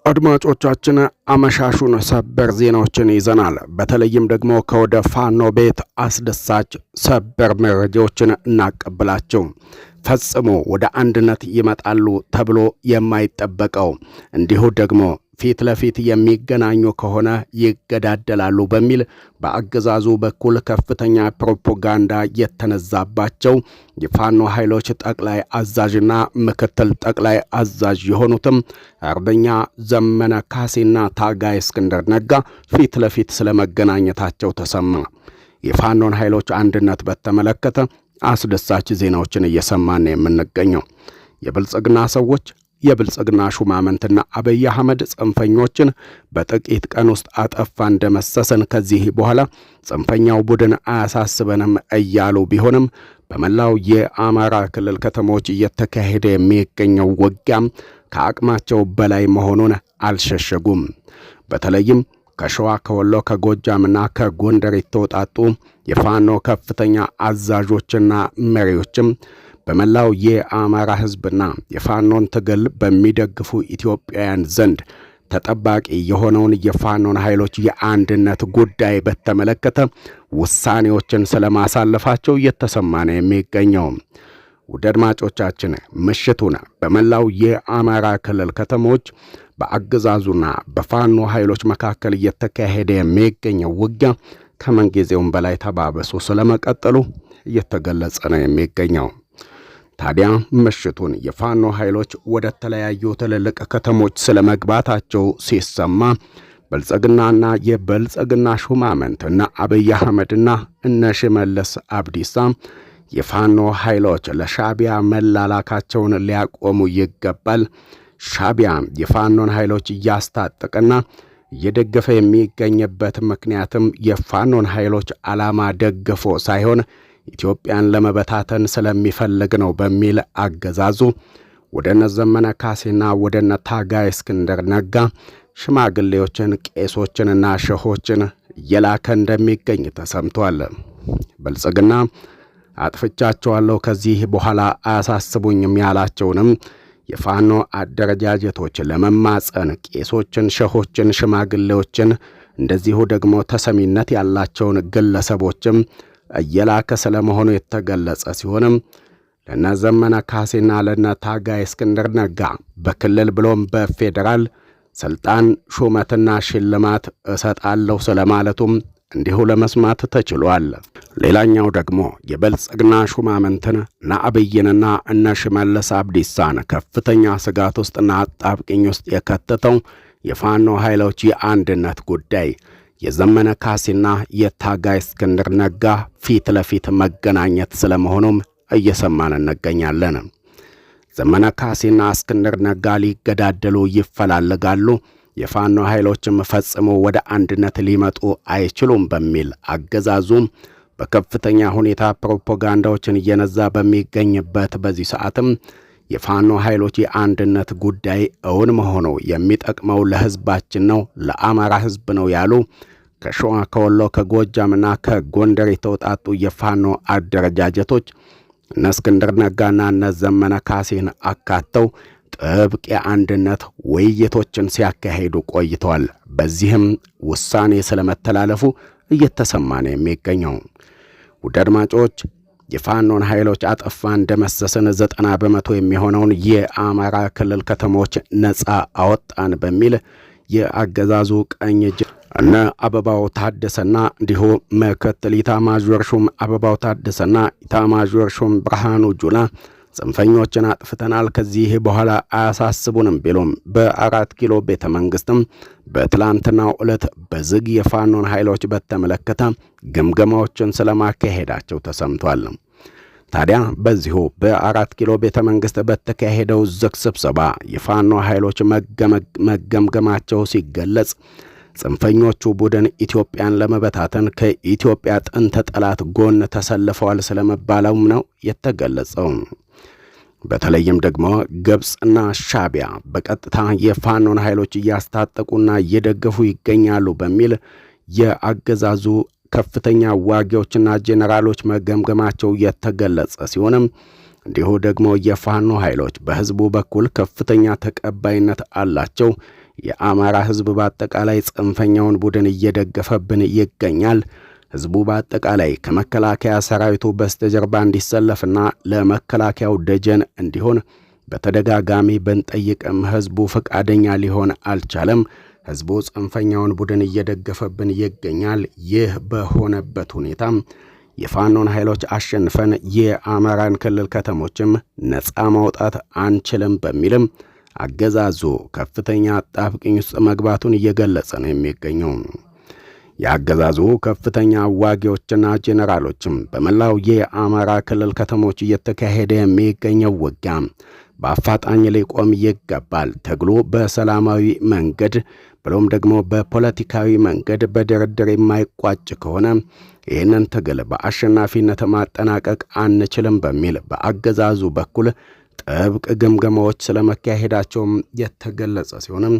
አድማጮቻችን፣ አመሻሹን ሰበር ዜናዎችን ይዘናል። በተለይም ደግሞ ከወደ ፋኖ ቤት አስደሳች ሰበር መረጃዎችን እናቀብላቸው። ፈጽሞ ወደ አንድነት ይመጣሉ ተብሎ የማይጠበቀው፣ እንዲሁ ደግሞ ፊት ለፊት የሚገናኙ ከሆነ ይገዳደላሉ በሚል በአገዛዙ በኩል ከፍተኛ ፕሮፓጋንዳ የተነዛባቸው የፋኖ ኃይሎች ጠቅላይ አዛዥና ምክትል ጠቅላይ አዛዥ የሆኑትም አርበኛ ዘመነ ካሴና ታጋይ እስክንድር ነጋ ፊት ለፊት ስለመገናኘታቸው ተሰማ። የፋኖን ኃይሎች አንድነት በተመለከተ አስደሳች ዜናዎችን እየሰማን የምንገኘው፣ የብልጽግና ሰዎች፣ የብልጽግና ሹማምንትና አብይ አህመድ ጽንፈኞችን በጥቂት ቀን ውስጥ አጠፋን፣ ደመሰሰን፣ ከዚህ በኋላ ጽንፈኛው ቡድን አያሳስበንም እያሉ ቢሆንም በመላው የአማራ ክልል ከተሞች እየተካሄደ የሚገኘው ውጊያም ከአቅማቸው በላይ መሆኑን አልሸሸጉም። በተለይም ከሸዋ፣ ከወሎ፣ ከጎጃምና ከጎንደር የተውጣጡ የፋኖ ከፍተኛ አዛዦችና መሪዎችም በመላው የአማራ ሕዝብና የፋኖን ትግል በሚደግፉ ኢትዮጵያውያን ዘንድ ተጠባቂ የሆነውን የፋኖን ኃይሎች የአንድነት ጉዳይ በተመለከተ ውሳኔዎችን ስለማሳለፋቸው እየተሰማ ነው የሚገኘው። ውድ አድማጮቻችን፣ ምሽቱን በመላው የአማራ ክልል ከተሞች በአገዛዙና በፋኖ ኃይሎች መካከል እየተካሄደ የሚገኘው ውጊያ ከምንጊዜውም በላይ ተባብሶ ስለመቀጠሉ እየተገለጸ ነው የሚገኘው። ታዲያ ምሽቱን የፋኖ ኃይሎች ወደ ተለያዩ ትልልቅ ከተሞች ስለመግባታቸው ሲሰማ ብልጽግናና የብልጽግና ሹማምንት እነ አብይ አህመድና እነ ሽመልስ አብዲሳ የፋኖ ኃይሎች ለሻቢያ መላላካቸውን ሊያቆሙ ይገባል፣ ሻቢያ የፋኖን ኃይሎች እያስታጠቀና እየደገፈ የሚገኝበት ምክንያትም የፋኖን ኃይሎች ዓላማ ደግፎ ሳይሆን ኢትዮጵያን ለመበታተን ስለሚፈልግ ነው በሚል አገዛዙ ወደ እነ ዘመነ ካሴና ወደ እነ ታጋይ እስክንድር ነጋ ሽማግሌዎችን፣ ቄሶችንና ሸሆችን እየላከ እንደሚገኝ ተሰምቷል። ብልጽግና አጥፍቻቸዋለሁ፣ ከዚህ በኋላ አያሳስቡኝም ያላቸውንም የፋኖ አደረጃጀቶች ለመማፀን ቄሶችን፣ ሸሆችን፣ ሽማግሌዎችን እንደዚሁ ደግሞ ተሰሚነት ያላቸውን ግለሰቦችም እየላከ ስለመሆኑ የተገለጸ ሲሆንም ለነ ዘመነ ካሴና ለነ ታጋይ እስክንድር ነጋ በክልል ብሎም በፌዴራል ስልጣን፣ ሹመትና ሽልማት እሰጣለሁ ስለማለቱም እንዲሁ ለመስማት ተችሏል። ሌላኛው ደግሞ የብልጽግና ሹማምንትን እነ አብይንና እነ ሽመልስ አብዲሳን ከፍተኛ ስጋት ውስጥና አጣብቅኝ ውስጥ የከተተው የፋኖ ኃይሎች የአንድነት ጉዳይ፣ የዘመነ ካሴና የታጋይ እስክንድር ነጋ ፊት ለፊት መገናኘት ስለመሆኑም እየሰማን እንገኛለን። ዘመነ ካሴና እስክንድር ነጋ ሊገዳደሉ ይፈላለጋሉ፣ የፋኖ ኃይሎችም ፈጽሞ ወደ አንድነት ሊመጡ አይችሉም በሚል አገዛዙም በከፍተኛ ሁኔታ ፕሮፓጋንዳዎችን እየነዛ በሚገኝበት በዚህ ሰዓትም የፋኖ ኃይሎች የአንድነት ጉዳይ እውን መሆኑ የሚጠቅመው ለሕዝባችን ነው፣ ለአማራ ሕዝብ ነው ያሉ ከሸዋ፣ ከወሎ፣ ከጎጃምና ከጎንደር የተውጣጡ የፋኖ አደረጃጀቶች እነ እስክንድር ነጋና እነ ዘመነ ካሴን አካተው ጥብቅ የአንድነት ውይይቶችን ሲያካሂዱ ቆይተዋል። በዚህም ውሳኔ ስለመተላለፉ እየተሰማ ነው የሚገኘው። ውድ አድማጮች፣ የፋኖን ኃይሎች አጠፋን፣ ደመሰስን፣ 90% የሚሆነውን የአማራ ክልል ከተሞች ነፃ አወጣን በሚል የአገዛዙ ቀኝ እጅ እነ አበባው ታደሰና እንዲሁ ምክትል ኢታማዦር ሹም አበባው ታደሰና ኢታማዦር ሹም ብርሃኑ ጁላ ጽንፈኞችን አጥፍተናል፣ ከዚህ በኋላ አያሳስቡንም ቢሉም በአራት ኪሎ ቤተ መንግስትም በትላንትናው ዕለት በዝግ የፋኖን ኃይሎች በተመለከተ ግምገማዎችን ስለማካሄዳቸው ተሰምቷል። ታዲያ በዚሁ በአራት ኪሎ ቤተ መንግስት በተካሄደው ዝግ ስብሰባ የፋኖ ኃይሎች መገምገማቸው ሲገለጽ ጽንፈኞቹ ቡድን ኢትዮጵያን ለመበታተን ከኢትዮጵያ ጥንተ ጠላት ጎን ተሰልፈዋል ስለመባለውም ነው የተገለጸው። በተለይም ደግሞ ግብፅና ሻቢያ በቀጥታ የፋኖን ኃይሎች እያስታጠቁና እየደገፉ ይገኛሉ በሚል የአገዛዙ ከፍተኛ ዋጊዎችና ጄኔራሎች መገምገማቸው የተገለጸ ሲሆንም እንዲሁ ደግሞ የፋኖ ኃይሎች በህዝቡ በኩል ከፍተኛ ተቀባይነት አላቸው። የአማራ ሕዝብ በአጠቃላይ ጽንፈኛውን ቡድን እየደገፈብን ይገኛል። ሕዝቡ በአጠቃላይ ከመከላከያ ሰራዊቱ በስተጀርባ እንዲሰለፍና ለመከላከያው ደጀን እንዲሆን በተደጋጋሚ ብንጠይቅም ሕዝቡ ፈቃደኛ ሊሆን አልቻለም። ሕዝቡ ጽንፈኛውን ቡድን እየደገፈብን ይገኛል። ይህ በሆነበት ሁኔታ የፋኖን ኃይሎች አሸንፈን የአማራን ክልል ከተሞችም ነፃ ማውጣት አንችልም በሚልም አገዛዙ ከፍተኛ አጣብቂኝ ውስጥ መግባቱን እየገለጸ ነው የሚገኘው። የአገዛዙ ከፍተኛ አዋጊዎችና ጄኔራሎችም በመላው የአማራ ክልል ከተሞች እየተካሄደ የሚገኘው ውጊያ በአፋጣኝ ሊቆም ይገባል። ትግሉ በሰላማዊ መንገድ ብሎም ደግሞ በፖለቲካዊ መንገድ በድርድር የማይቋጭ ከሆነ ይህንን ትግል በአሸናፊነት ማጠናቀቅ አንችልም በሚል በአገዛዙ በኩል ጥብቅ ግምገማዎች ስለመካሄዳቸውም የተገለጸ ሲሆንም፣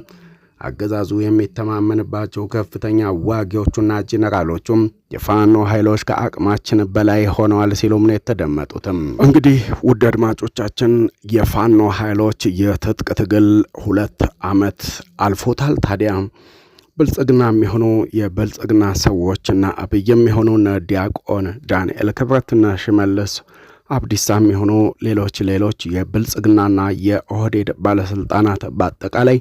አገዛዙ የሚተማመንባቸው ከፍተኛ ዋጊዎቹና ጄኔራሎቹም የፋኖ ኃይሎች ከአቅማችን በላይ ሆነዋል ሲሉም ነው የተደመጡትም። እንግዲህ ውድ አድማጮቻችን፣ የፋኖ ኃይሎች የትጥቅ ትግል 2 ዓመት አልፎታል። ታዲያ ብልጽግና የሚሆኑ የብልጽግና ሰዎችና አብይ የሚሆኑ ዲያቆን ዳንኤል ክብረትና ሽመልስ አብዲሳ የሚሆኑ ሌሎች ሌሎች የብልጽግናና የኦህዴድ ባለስልጣናት በአጠቃላይ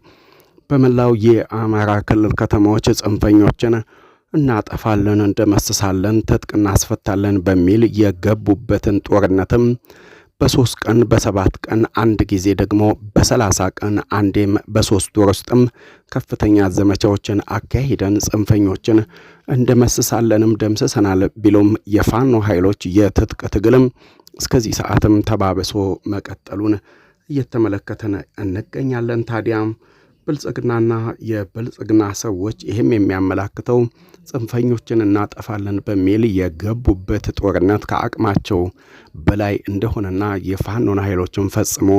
በመላው የአማራ ክልል ከተማዎች ጽንፈኞችን እናጠፋለን፣ እንደመስሳለን፣ ትጥቅ እናስፈታለን በሚል የገቡበትን ጦርነትም በ3 ቀን፣ በ7 ቀን፣ አንድ ጊዜ ደግሞ በ30 ቀን፣ አንዴም በ3 ወር ውስጥም ከፍተኛ ዘመቻዎችን አካሂደን ጽንፈኞችን እንደመስሳለንም ደምስሰናል ቢሉም የፋኖ ኃይሎች የትጥቅ ትግልም እስከዚህ ሰዓትም ተባብሶ መቀጠሉን እየተመለከትን እንገኛለን። ታዲያም ብልጽግናና የብልጽግና ሰዎች ይህም የሚያመላክተው ጽንፈኞችን እናጠፋለን በሚል የገቡበት ጦርነት ከአቅማቸው በላይ እንደሆነና የፋኖን ኃይሎችን ፈጽሞ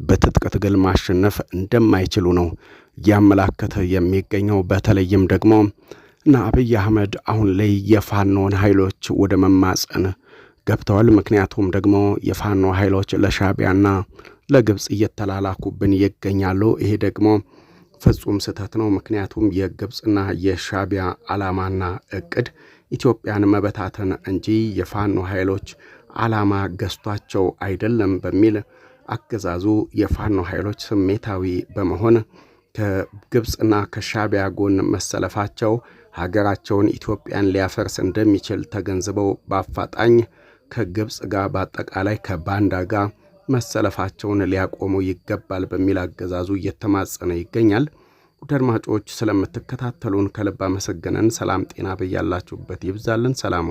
በትጥቅ ትግል ማሸነፍ እንደማይችሉ ነው እያመላከተ የሚገኘው። በተለይም ደግሞ እና አብይ አህመድ አሁን ላይ የፋኖን ኃይሎች ወደ መማፀን ገብተዋል። ምክንያቱም ደግሞ የፋኖ ኃይሎች ለሻቢያና ለግብፅ እየተላላኩብን ይገኛሉ። ይሄ ደግሞ ፍጹም ስህተት ነው። ምክንያቱም የግብፅና የሻቢያ ዓላማና እቅድ ኢትዮጵያን መበታተን እንጂ የፋኖ ኃይሎች ዓላማ ገዝቷቸው አይደለም በሚል አገዛዙ የፋኖ ኃይሎች ስሜታዊ በመሆን ከግብፅና ከሻቢያ ጎን መሰለፋቸው ሀገራቸውን ኢትዮጵያን ሊያፈርስ እንደሚችል ተገንዝበው በአፋጣኝ ከግብፅ ጋር፣ በአጠቃላይ ከባንዳ ጋር መሰለፋቸውን ሊያቆሙ ይገባል በሚል አገዛዙ እየተማጸነ ይገኛል። ውድ አድማጮች፣ ስለምትከታተሉን ከልብ አመሰግነን። ሰላም ጤና በያላችሁበት ይብዛልን። ሰላሙን